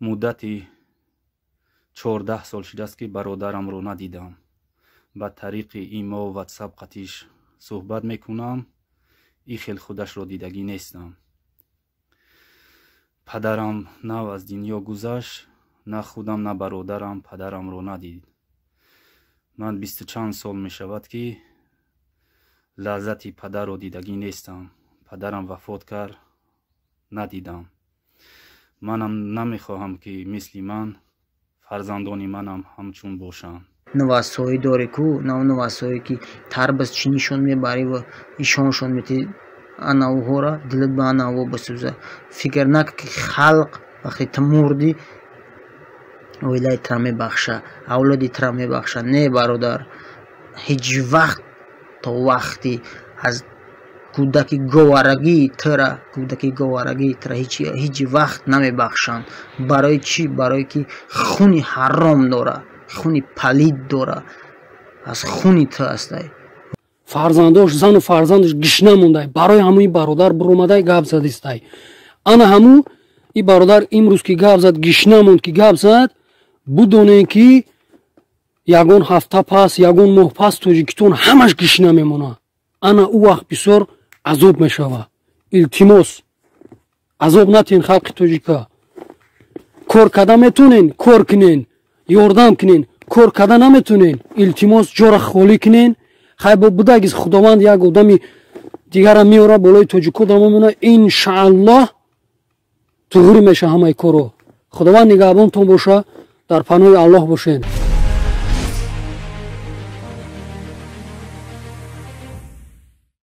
Муддати 14 сол шудааст, ки бародарамро надидам. Ба тариқи имо, Ватсап қатиш суҳбат мекунам, и хел худашро дидагӣ нестам. Падарам нав аз дунё гузашт, на худам, на бародарам падарамро надид. Ман бисту чанд сол мешавад, ки лаззати падарро дидагӣ нестам. Падарам вафот кард, надидам. Манам намехоҳам, ки мисли ман фарзандони манам ҳамчун бошанд. Нувасҳоӣ дорӣ ку, нав нувасҳое, ки тарбаз чӣ нишон мебарӣ ва ишоншон мети, анавҳора дилат ба анаво бисӯза. Фикр накун, ки халқ вақте ту мурдӣ, оилаи тура мебахша, авлоди тура мебахша. Не, бародар, ҳеҷ вақт. То вақти аз кӯдаки говарагии тура, кӯдаки говарагии тура ҳеҷ вақт намебахшанд. Барои чӣ? Барое ки хуни ҳаром дора, хуни палид дора, аз хуни ту астай. Фарзандош, зану фарзандаш гишна мондай. Барои ҳамуи бародар буромадай, гап задистай. Ана ҳаму и бародар имрӯз ки гап зад, гишна монд, ки гап зад, будонем, ки ягон ҳафта пас, ягон моҳ пас Тоҷикистон ҳамаш гишна мемонад. Ана ӯ вақт бисёр азоб мешавад. Илтимос, азоб натиҳен халқи тоҷика. Кор карда метонен, кор кунен, ёрдам кунен. Кор карда наметонен, илтимос, ҷора холӣ кунен. Хай, бо будагиз, Худованд як одами дигара меора, болои тоҷико дамомона, иншааллоҳ, туғрӣ меша ҳамаи коро. Худованд нигаҳбонтон боша, дар паноҳи Аллоҳ бошен.